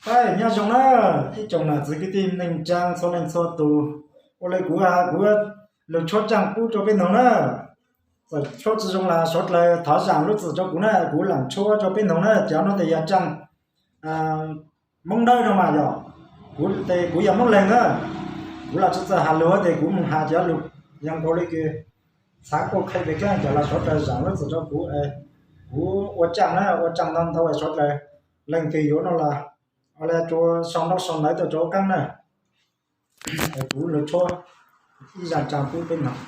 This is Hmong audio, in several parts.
Nyob zoo na, ib tsoom nam txiv kwv tij neej tsaa txhua leej txhua tus, ua le kuv, kuv lug tshuab tsaaj pub rua peb noog na. Txawm tshuab tsi zoo los suav dlawg thov zaam lub txim rua kuv na, kuv laam tshuab rua peb noog na. Cov no tes yog tsaaj Moob Dawb no mas yog, kuv tes kuv yog Moob Leeg na, kuv los tsi txawj has lug tes kuv moog has cov lug yoo nkaus le kws txhav kuj qhia pem keeb, cov los suav dlawg zaam lub txim rua kuv. Kuv ua tsaaj na, ua tsaaj ntau ntau suav dlawg leej twg yuav no los ua le rua sau ntaub sau ntawv tuaj rua huv qaab na. Kuv lug tshuab ib zag tsaaj pub peb noog.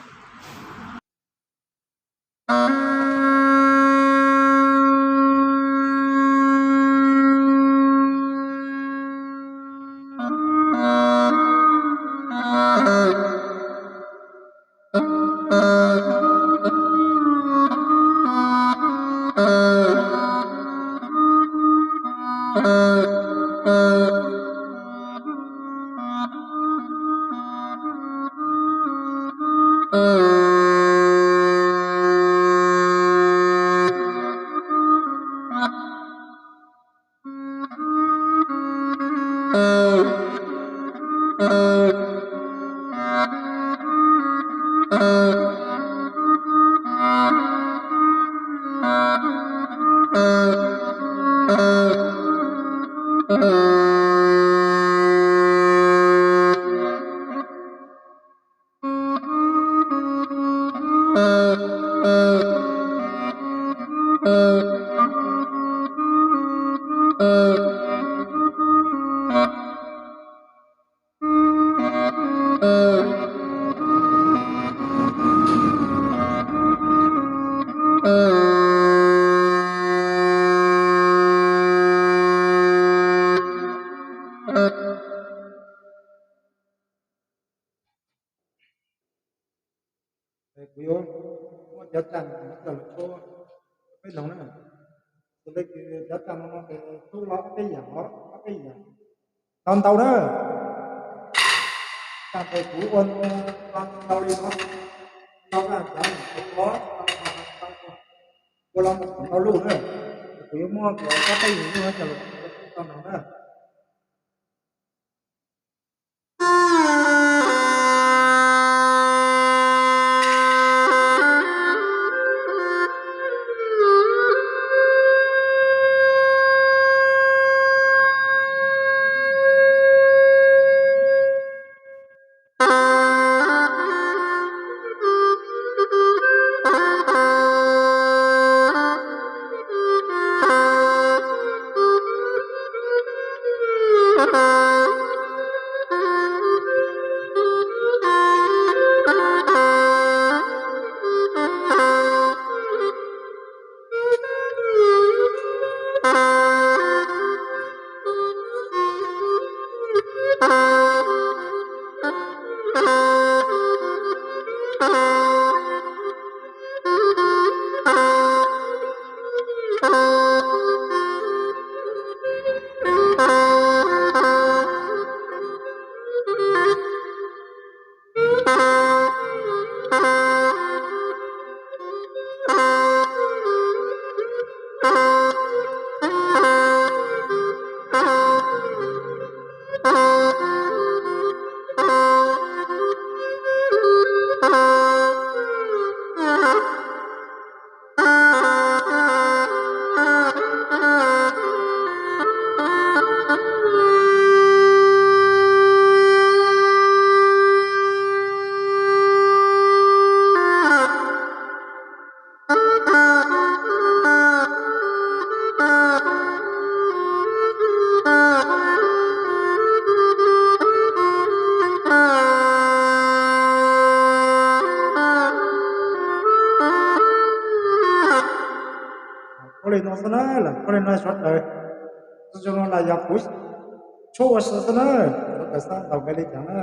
Kuv yuav muab cov tsaaj no coj lug tshuab peb noog na. Xws le kws cov tsaaj no no tes tshuab los ob peb yaam, ob peb yaam ntau ntau na. Tsaaj tes kuv ua ntau li no, ntau zaj cov ua los ntau lug na. Kuv yuav muab cov peb yaam lug coj lug tshuab peb noog na. Ua li no xwb na, ua li no suav dlawg, tsi zoo no los yog kuv tshuab ua si xwb na, suav dlawg xaav ntaus nqe li cas na.